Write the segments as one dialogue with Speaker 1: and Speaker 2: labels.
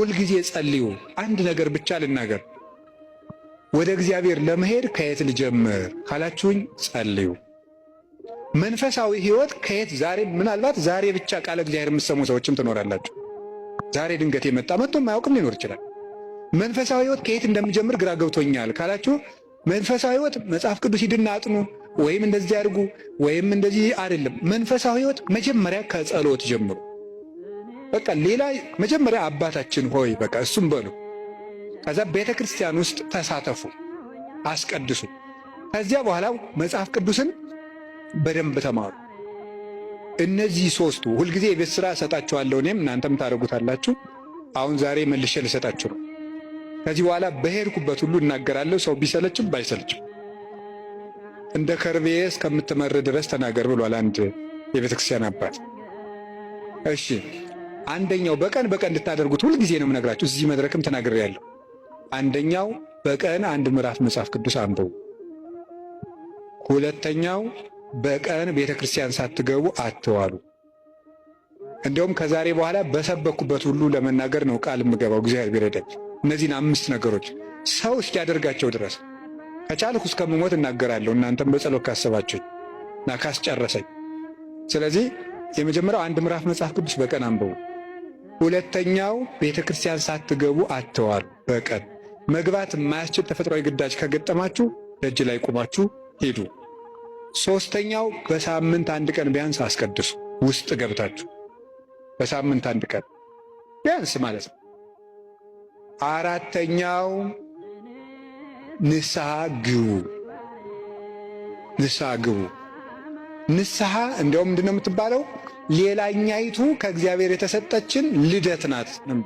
Speaker 1: ሁልጊዜ ጸልዩ። አንድ ነገር ብቻ ልናገር። ወደ እግዚአብሔር ለመሄድ ከየት ልጀምር ካላችሁኝ፣ ጸልዩ። መንፈሳዊ ሕይወት ከየት ዛሬ ምናልባት ዛሬ ብቻ ቃለ እግዚአብሔር የምትሰሙ ሰዎችም ትኖራላችሁ። ዛሬ ድንገት የመጣ መጥቶ የማያውቅም ሊኖር ይችላል። መንፈሳዊ ሕይወት ከየት እንደምጀምር ግራ ገብቶኛል ካላችሁ፣ መንፈሳዊ ሕይወት መጽሐፍ ቅዱስ ሂድና አጥኑ ወይም እንደዚህ አድርጉ ወይም እንደዚህ አይደለም። መንፈሳዊ ሕይወት መጀመሪያ ከጸሎት ጀምሩ። በቃ ሌላ መጀመሪያ አባታችን ሆይ በቃ እሱም በሉ። ከዛ ቤተ ክርስቲያን ውስጥ ተሳተፉ፣ አስቀድሱ። ከዚያ በኋላ መጽሐፍ ቅዱስን በደንብ ተማሩ። እነዚህ ሶስቱ ሁልጊዜ የቤት ስራ እሰጣችኋለሁ፣ እኔም እናንተም ታደርጉታላችሁ። አሁን ዛሬ መልሼ ልሰጣችሁ ነው። ከዚህ በኋላ በሄድኩበት ሁሉ እናገራለሁ። ሰው ቢሰለችም ባይሰለችም እንደ ከርቤ እስከምትመር ድረስ ተናገር ብሏል አንድ የቤተ ክርስቲያን አባት። እሺ፣ አንደኛው በቀን በቀን እንድታደርጉት ሁልጊዜ ነው የምነግራችሁ። እዚህ መድረክም ተናግሬያለሁ። አንደኛው በቀን አንድ ምዕራፍ መጽሐፍ ቅዱስ አንብቡ። ሁለተኛው በቀን ቤተ ክርስቲያን ሳትገቡ አትዋሉ። እንዲያውም ከዛሬ በኋላ በሰበኩበት ሁሉ ለመናገር ነው ቃል የምገባው እግዚአብሔር ቢረዳኝ። እነዚህን አምስት ነገሮች ሰው እስኪያደርጋቸው ድረስ ከቻልኩ እስከምሞት እናገራለሁ። እናንተም በጸሎት ካሰባችሁኝ እና ካስጨረሰኝ። ስለዚህ የመጀመሪያው አንድ ምዕራፍ መጽሐፍ ቅዱስ በቀን አንብቡ። ሁለተኛው ቤተ ክርስቲያን ሳትገቡ አትዋሉ። በቀን መግባት የማያስችል ተፈጥሯዊ ግዳጅ ከገጠማችሁ ደጅ ላይ ቆማችሁ ሂዱ። ሶስተኛው በሳምንት አንድ ቀን ቢያንስ አስቀድሱ። ውስጥ ገብታችሁ በሳምንት አንድ ቀን ቢያንስ ማለት ነው። አራተኛው ንስሐ ግቡ። ንስሐ ግቡ። ንስሐ እንዲያውም ምንድን ነው የምትባለው? ሌላኛይቱ ከእግዚአብሔር የተሰጠችን ልደት ናት ነው።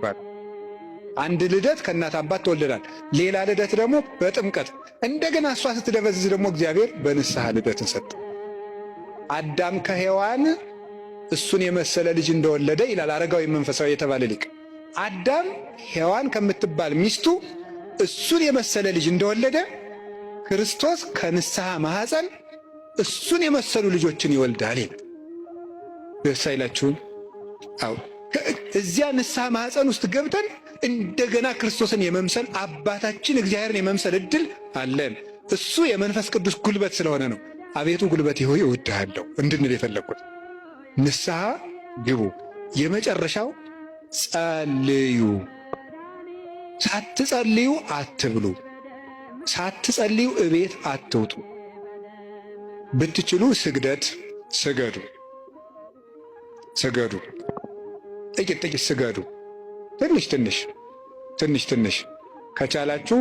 Speaker 1: አንድ ልደት ከእናት አባት ተወልደናል። ሌላ ልደት ደግሞ በጥምቀት፣ እንደገና እሷ ስትደበዝዝ ደግሞ እግዚአብሔር በንስሐ ልደትን ሰጠ። አዳም ከሔዋን እሱን የመሰለ ልጅ እንደወለደ ይላል አረጋዊ መንፈሳዊ የተባለ ሊቅ። አዳም ሔዋን ከምትባል ሚስቱ እሱን የመሰለ ልጅ እንደወለደ ክርስቶስ ከንስሐ ማኅፀን እሱን የመሰሉ ልጆችን ይወልዳል ይላል። ደስ አይላችሁም? አዎ፣ እዚያ ንስሐ ማኅፀን ውስጥ ገብተን እንደገና ክርስቶስን የመምሰል፣ አባታችን እግዚአብሔርን የመምሰል እድል አለን። እሱ የመንፈስ ቅዱስ ጉልበት ስለሆነ ነው። አቤቱ ጉልበቴ ሆይ እወድሃለሁ እንድንል የፈለግኩት። ንስሐ ግቡ። የመጨረሻው ጸልዩ። ሳትጸልዩ አትብሉ። ሳትጸልዩ እቤት አትውጡ። ብትችሉ ስግደት ስገዱ፣ ስገዱ፣ ጥቂት ጥቂት ስገዱ። ትንሽ ትንሽ ትንሽ ትንሽ ከቻላችሁ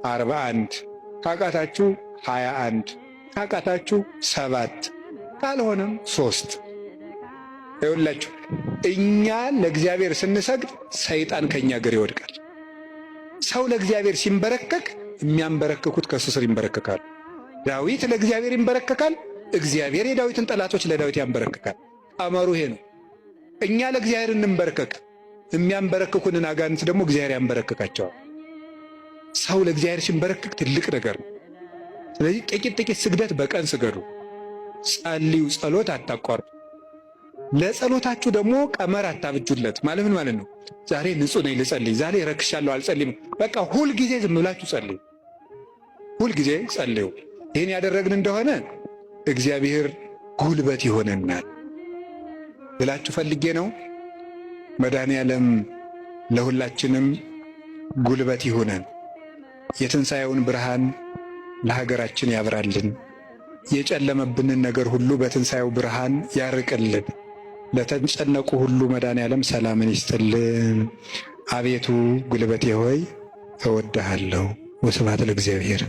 Speaker 1: 41፣ ካቃታችሁ 21፣ ካቃታችሁ 7፣ ካልሆነም 3። ይኸውላችሁ እኛ ለእግዚአብሔር ስንሰግድ ሰይጣን ከኛ እግር ይወድቃል። ሰው ለእግዚአብሔር ሲንበረከክ የሚያንበረክኩት ከእሱ ስር ይንበረከካሉ። ዳዊት ለእግዚአብሔር ይንበረከካል። እግዚአብሔር የዳዊትን ጠላቶች ለዳዊት ያንበረክካል። ቀመሩ ይሄ ነው። እኛ ለእግዚአብሔር እንንበረከክ፣ የሚያንበረክኩንን አጋንንት ደግሞ እግዚአብሔር ያንበረክካቸዋል። ሰው ለእግዚአብሔር ሲንበረክክ ትልቅ ነገር ነው። ስለዚህ ጥቂት ጥቂት ስግደት በቀን ስገዱ፣ ጸልዩ፣ ጸሎት አታቋርጡ። ለጸሎታችሁ ደግሞ ቀመር አታብጁለት። ማለት ምን ማለት ነው? ዛሬ ንጹሕ ነኝ ልጸልይ፣ ዛሬ ረክሻለሁ አልጸልይም። በቃ ሁልጊዜ ዝም ብላችሁ ጸልዩ፣ ሁልጊዜ ጸልዩ። ይህን ያደረግን እንደሆነ እግዚአብሔር ጉልበት ይሆነናል ልላችሁ ፈልጌ ነው። መድኃኔ ዓለም ለሁላችንም ጉልበት ይሁነን። የትንሣኤውን ብርሃን ለሀገራችን ያብራልን። የጨለመብንን ነገር ሁሉ በትንሣኤው ብርሃን ያርቅልን። ለተጨነቁ ሁሉ መድኃኔ ዓለም ሰላምን ይስጥልን። አቤቱ ጉልበቴ ሆይ እወድሃለሁ። ወስብሐት ለእግዚአብሔር።